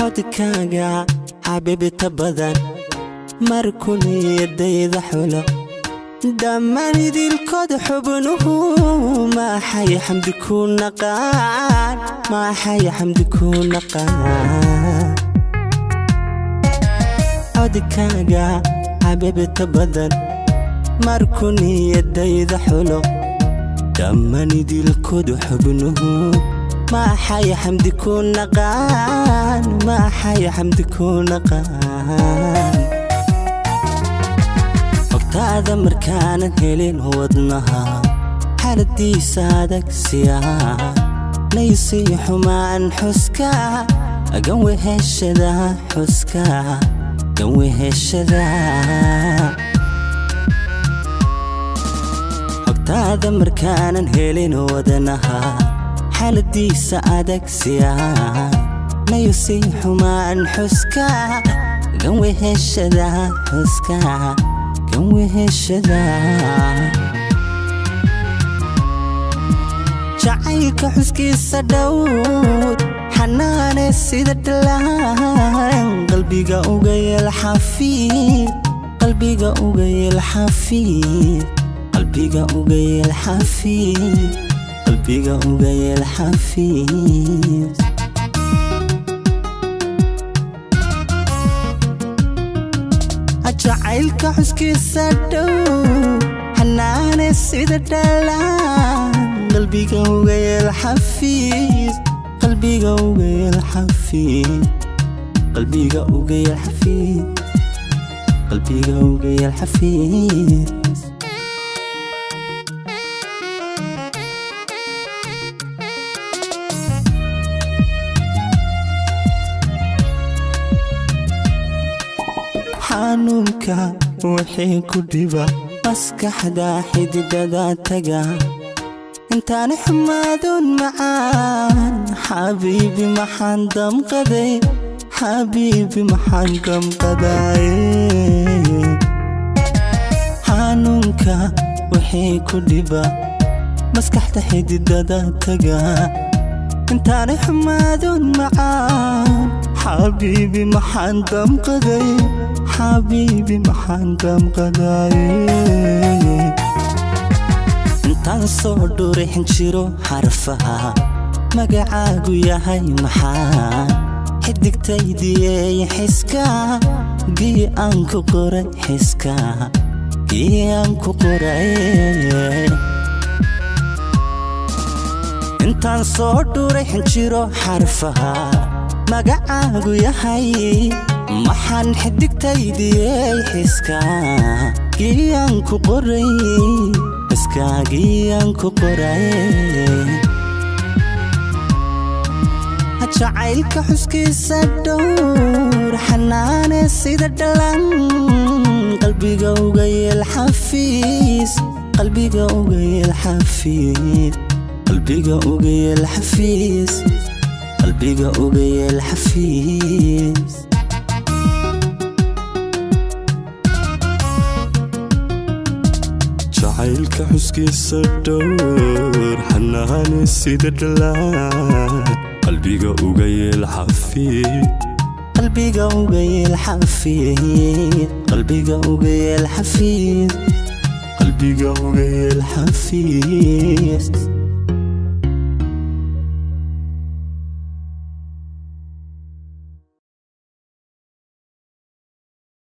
Codkaaga xabiibta badan markuu niyadayda xulo, dhammaan idilkood xubnuhu maxay xamdi ku naqaan, maxay xamdi ku naqaan. Codkaaga xabiibta badan markuu niyadayda xulo, dhammaan idilkood xubnuhu maxay xamdi ku naqaan, maxay xamdi ku naqaan. Xogtaada markaanan helin wadnaha xaaladiisa adag siyaa naysii xumaan xuska gan weheshada, xuska gan weheshada. Xogtaada markaanan helin wadnaha xaaladiisa adag siyaa naysii xumaan xuska gan weheshada, xuska gan weheshada. Jacaylka xuskiisa dhowr xanaane sida dhalaan, qalbiga uga yeel xafiid, qalbiga uga yeel xafiid, qalbiga uga yeel xafiid, qalbiga uga yeel xafiid. Jacaylka xuskiisa dhow xanaane sida dhalaan, qalbiga uga yeel xafiis, qalbiga uga yeel xafiis, qalbiga uga yeel xafiis, qalbiga uga yeel xafiis. Xanuunka wixii ku dhiba maskaxda xididada taga, intaani xumaadoon macaan xabiibi maxaan damqaday, xabiibi maxaan damqaday. Xanuunka wixii ku dhiba maskaxda xididada taga, intaani xumaadoon macaan xabiibi maxaan damqaday, xabiibi maxaan damqaday. Intaan soo dhuray xinjiro xarfaha magacaagu yahay, maxaa xidigtaydiyey xiska gii aan ku qoray, xiska gii aan ku qoray. Intaan soo dhuray xinjiro xarfaha magacaagu yahay, maxaan xidigtaydiyey xiska gii aan ku qoray, xiskaagii aan ku qoray. Jacaylka xuskiisa dhowr xanaane sida dhalan, qalbiga uga yeel xafiis, qalbiga uga yeel xafiis, qalbiga uga yeel xafiis, qalbiga uga yeel xafiis. Jacaylka xuskiisa dhowr xanaane sida dhalaan, qalbiga uga yeel xafiid, qalbiga uga yeel xafiid, qalbiga uga yeel xafiid, qalbiga uga yeel xafiis.